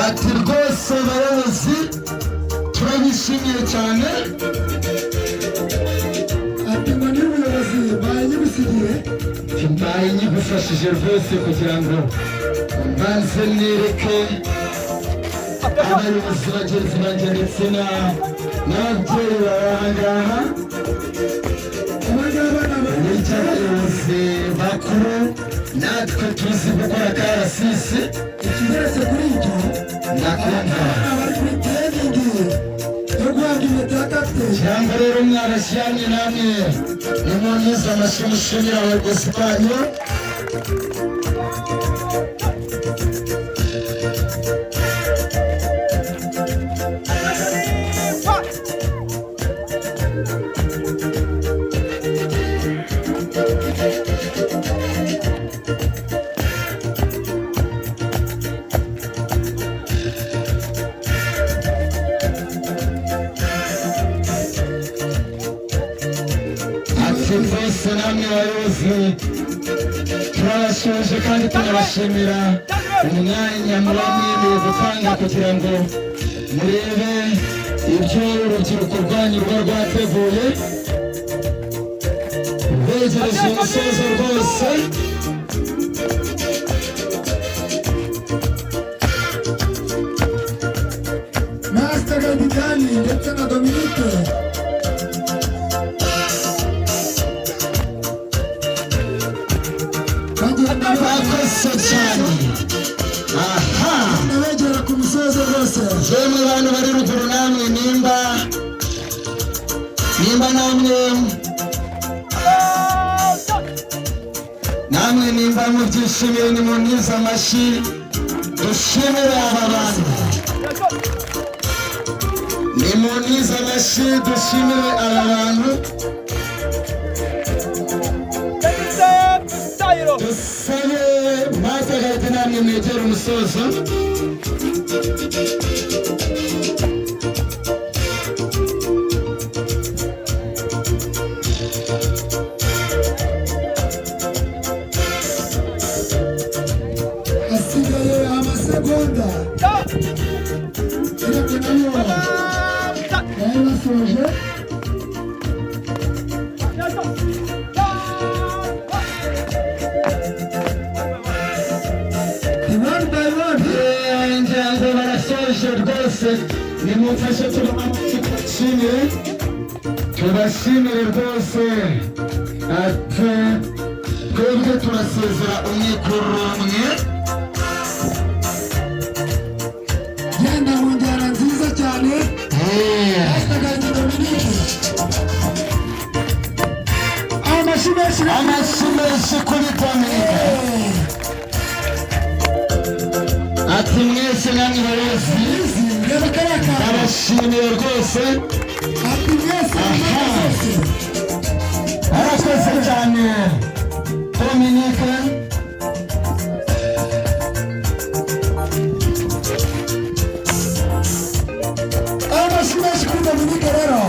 Ati rwose bayobozi, turabishimiye cyane. Ati ngo ni ubuyobozi mbaye nyigusigiye. Mbaye nyigufashije rwose kugira ngo mbanze nereke abayobozi bagenzi banjye ndetse n'ababyeyi bari aha ngaha. Aba ngaba ni Uburyo abayobozi bakuru natwe tuzi gukora karasisi. Ikigeretse kuri ibyo, Ndakumva. abari kuri training yo guhabwa impeta ya kapiteni. Cyangwa rero mwarashyamye namwe, nimunyize amashyi mushimira abayobozi banyu. Ati rwose namwe bayobozi, turabashoje kandi tunabashimira umwanya muba mwemeye gutanga kugira ngo murebe ibyo urubyiruko rwanyu ruba rwateguye. Begereje umusozo rwose. Master Gaididani ndetse na Dominique bagenda Bakoze cyane, aha. begera ku musozo rwose. Yemwe bantu bari ruguru, namwe nimba namwe nimba mubyishimiye, nimunize amashyi dushimire aba bantu. Nimunize amashyi dushimire aba bantu. Dusabe masagarite namwe mwegere umusozo. Hasigaye amasegonda, ariko nayo nayo basoje. Ni one by one. Ngira ngo barasoje rwose. Nimumfashe tubashimire, tubashimire rwose. Ati twebwe turasezera umwe kuri umwe. Genda mu njyana nziza cyane. Master Gaidi Dominique, amashyi menshi. Amashyi menshi kuri Dominique. Ati mwese namwe bayobozi, Izi reba kariya kantu. Ndabashimiye rwose. Ati mwese mu mpande zose. Arakoze cyane Dominique. Amashyi menshi kuri Dominique rero.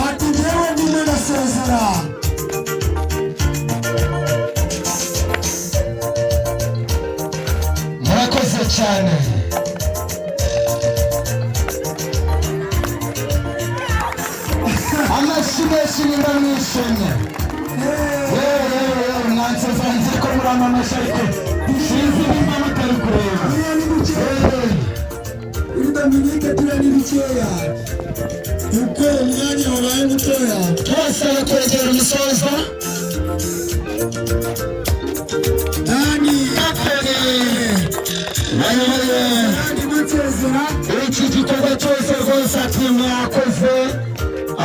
Ati njyewe ndimo ndasezera. Murakoze cyane. Amashyi menshi nimba mwishimye. Yewe yewe yewe, mwanseza nzi ko muri amashyi, ariko sinzi nimba mutari kureba. Biriya ni bikeya. Kuri Dominique turiya ni bikeya kuko umwanya wabaye mutoya. Turasaba kwegera umusozo. Dani. Kapiteni bayoboye Dani Mansezera. iki gikorwa cyose rwose, ati mwakoze.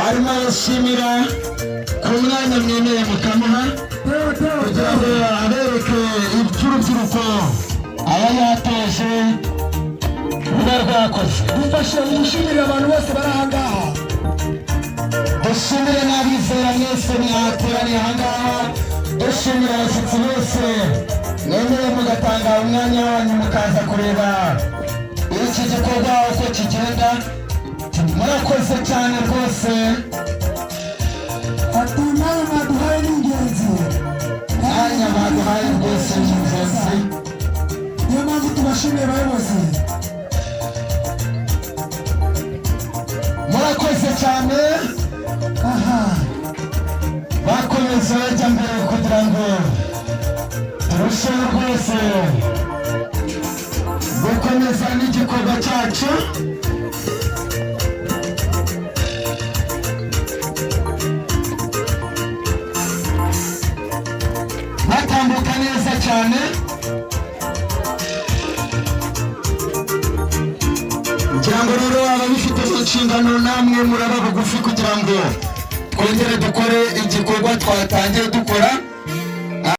Arimo arashimira ku mwanya mwemeye mukamuha Teo, Teo. kugira ngo abereke iby'urubyiruko aba yateje ruba rwakoze. Dufashe mushimire abantu bose bari aha ngaha. Dushimire n'abizera mwese mwateraniye aha ngaha, dushimire abashyitsi bose mwemeye mugatanga umwanya wanyu mukaza kureba iki gikorwa uko kigenda. Murakoze cyane rwose. Ati umwanya mwaduhaye ni ingenzi. Mwanya baduhaye rwose ni ingenzi. Niyo mpamvu tubashimiye, bayobozi. Turusheho rwose gukomeza n'igikorwa cyacu. Batambuka neza cyane. Ngira ngo rero ababifite mu nshingano, namwe muraba bugufi kugira ngo twongere dukore igikorwa twatangiye dukora.